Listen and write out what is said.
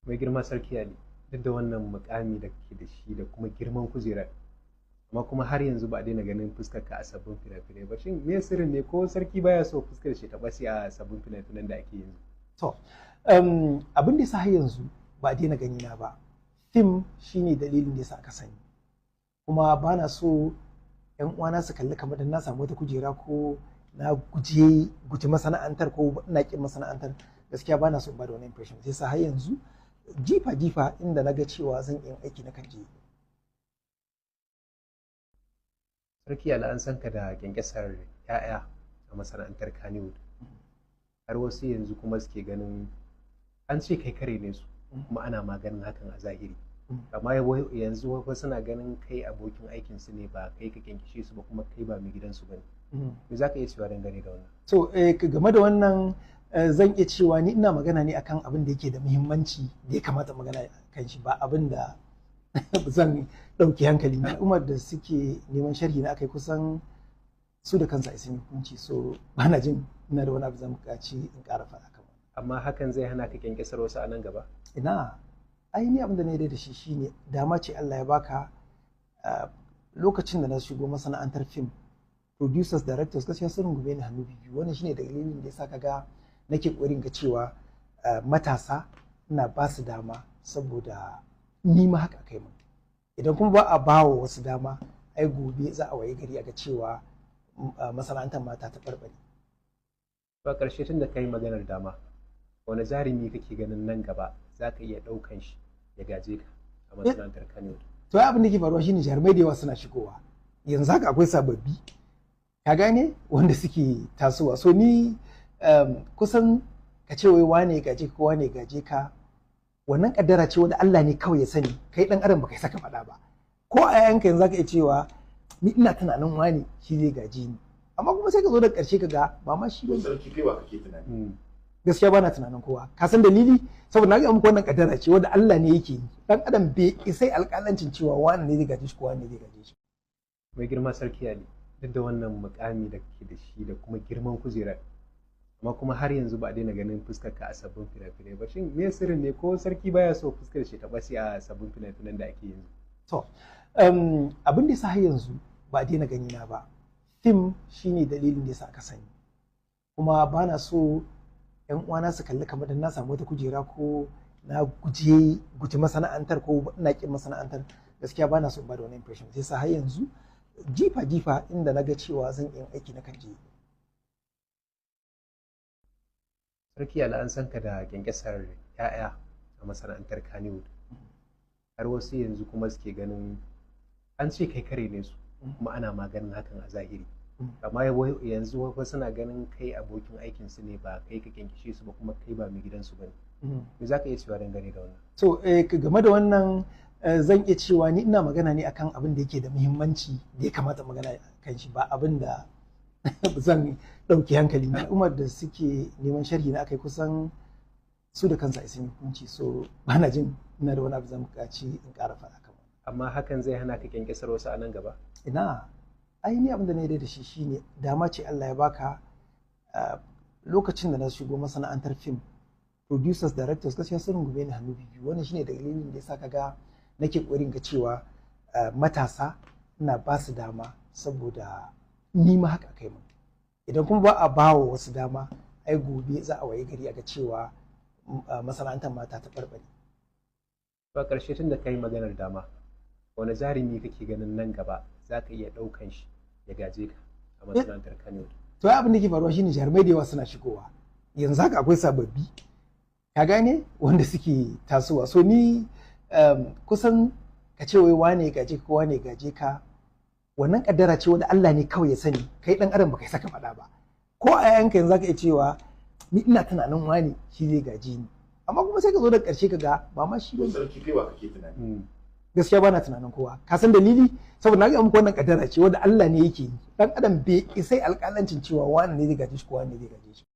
Mai girma Sarki Ali, duk da wannan mukami da kake da shi da kuma girman kujerar, amma kuma har yanzu ba a daina ganin fuskar ka a sabbin fina-finai ba. Shin me sirrin ne, ko sarki baya so fuskar shi ta ɓace a sabbin fina-finan da ake yanzu? To, abin da yasa har yanzu ba a daina gani na ba, fim shine dalilin da yasa aka sani. Kuma ba na so 'yan uwana su kalli kamar da na samu wata kujera ko na guje guji masana'antar ko ina kin masana'antar. Gaskiya ba na so in ba da wani impression. Sai sa har yanzu jifa jifa inda na ga cewa zan iya aiki na kan je. Sarki Ali, an san ka da kyankyasar 'ya'ya a masana'antar Kannywood. Har wasu yanzu kuma suke ganin an ce kai kare ne su, kuma ana maganin hakan a zahiri. Amma yanzu wasu suna ganin kai abokin aikin su ne, ba kai ka kyankyashe su ba, kuma kai ba mai gidansu ba ne. Me za ka iya cewa dangane da wannan? So, game da wannan, zan iya cewa ni ina magana ne akan abin da yake da muhimmanci da ya kamata magana kan shi, ba abin da zan ɗauki hankali. Al'ummar da suke neman sharhi na akai kusan su da kansa sun yi hukunci, so ba na jin ina da wani abu zan buƙaci in ƙara faɗa kan wannan. Amma hakan zai hana ka kyankyasar wasu a nan gaba? Ina, ai ni abin da na yarda da shi shine dama ce Allah ya baka. Lokacin da na shigo masana'antar fim, producers, directors gaskiya sun rungume ni hannu biyu. Wannan shine dalilin da yasa kaga nake ƙoƙarin ga cewa matasa ina ba su dama, saboda ni ma haka aka yi min. Idan kuma ba a ba wa wasu dama, ai gobe za a wayi gari a ga cewa masana'antar mata ta ɓarɓare. Ba ƙarshe, tun da kai maganar dama, wani jarumi kake ganin nan gaba za ka iya ɗaukan shi ya gaje ka a masana'antar Kannywood? To, ai abin da ke faruwa shine jarumai da yawa suna shigowa. Yanzu haka akwai sababbi, ka gane, wanda suke tasowa. So ni kusan ka ce wai wane gaje ka, wane gaje ka, wannan kaddara ce wanda Allah ne kawai ya sani. Kai dan adam baka saka faɗa ba. Ko a yayanka yanzu zaka iya cewa ni ina tunanin wane shi zai gaje ni, amma kuma sai ka zo da ƙarshe ka ga ba ma shi bane. Sarki, kai wa kake tunani? Gaskiya bana tunanin kowa. Ka san dalili? Saboda na ga muku wannan kaddara ce wanda Allah ne yake yi. Dan adam bai isai alƙalancin cewa wane ne zai gaje shi ko wane ne zai gaje shi. Mai girma Sarki Ali, duk da wannan mukami da kake da shi da kuma girman kujerar, amma kuma har yanzu ba a daina ganin fuskar ka a sabbin fina-finai ba. Shin me sirrin ne, ko sarki baya so fuskar shi ta ɓace a sabbin fina-finan da ake yanzu? To, abin da yasa har yanzu ba a daina gani na ba, fim shine dalilin da yasa aka sani. Kuma ba na so 'yan uwana su kalli kamar da na samu wata kujera ko na guje guji masana'antar ko ina kin masana'antar. Gaskiya ba na so in ba da wani impression. Sai sa har yanzu jifa jifa inda na ga cewa zan iya aiki na kan je. Sarki Ali, an san ka da kyankyasar 'ya'ya a masana'antar Kannywood. Har wasu yanzu kuma suke ganin an ce kai kare ne su, kuma ana maganin hakan a zahiri. Amma yanzu wasu suna ganin kai abokin aikin su ne, ba kai ka kyankyashe su ba, kuma kai ba mai gidansu ba ne. Me za ka iya cewa dangane da wannan? So, game da wannan, zan iya cewa ni ina magana ne akan abin da yake da muhimmanci da ya kamata magana kan shi, ba abin da zan ɗauki hankali. Al'ummar da suke neman sharhi na akai kusan su da kansa sun yi hukunci, so ba na jin ina da wani abu zan buƙaci in ƙara faɗa kan wannan. Amma hakan zai hana ka kyankyasar wasu a nan gaba? Ina, ai ni abin da na yarda da shi shine dama ce Allah ya baka. Lokacin da na shigo masana'antar fim, producers, directors gaskiya sun rungume ni hannu biyu. Wannan shine dalilin da yasa kaga nake ƙoƙarin ga cewa matasa ina ba su dama, saboda ni ma haka aka yi min. Idan kuma ba a ba wa wasu dama, ai gobe za a wayi gari a ga cewa masana'antar mata ta ɓarɓare. Ba ƙarshe, tun da kai maganar dama, wani jarumi kake ganin nan gaba za ka iya ɗaukan shi ya gaje ka a masana'antar Kannywood? To, ai abin da ke faruwa shine jarumai da yawa suna shigowa. Yanzu haka akwai sababbi, ka gane, wanda suke tasowa. So ni kusan ka ce wai wane gaje ka, wane gaje ka, wannan kaddara ce wanda Allah ne kawai ya sani. Kai dan adam baka saka faɗa ba. Ko a yayanka yanzu zaka iya cewa ni ina tunanin wane shi zai gaje ni, amma kuma sai ka zo da ƙarshe ka ga ba ma shi bane. Sarki, kai wa kake tunani? Gaskiya bana tunanin kowa. Ka san dalili? Saboda na ga muku wannan kaddara ce wanda Allah ne yake yi. Dan adam bai isai alƙalancin cewa wane ne zai gaje shi ko wane ne zai gaje shi.